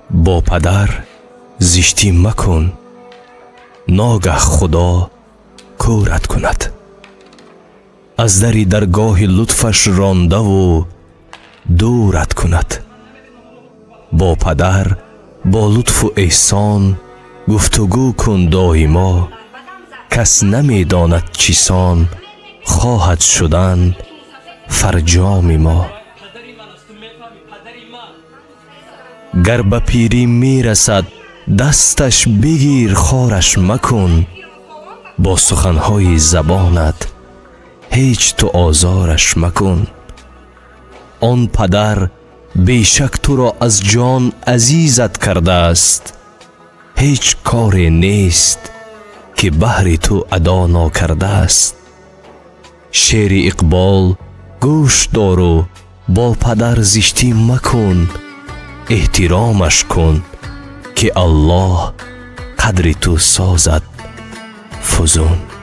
Бо падар зиштӣ макун, ногаҳ Худо кӯрат кунад, аз дари даргоҳи лутфаш рондаву дурат кунад. Бо падар бо лутфу эҳсон гуфтугӯ кун доимо, кас намедонад чӣ сон хоҳад шудан фарҷоми мо. Гар ба пирӣ мерасад, дасташ бигир, хораш макун, бо суханҳои забонат ҳеҷ ту озораш макун. Он падар бешак туро аз ҷон азизат кардааст, ҳеҷ коре нест, ки баҳри ту адо накардааст. Шеъри Иқбол гӯш дору бо падар зиштӣ макун, эҳтиромаш кун, ки Аллоҳ қадри ту созад фузун.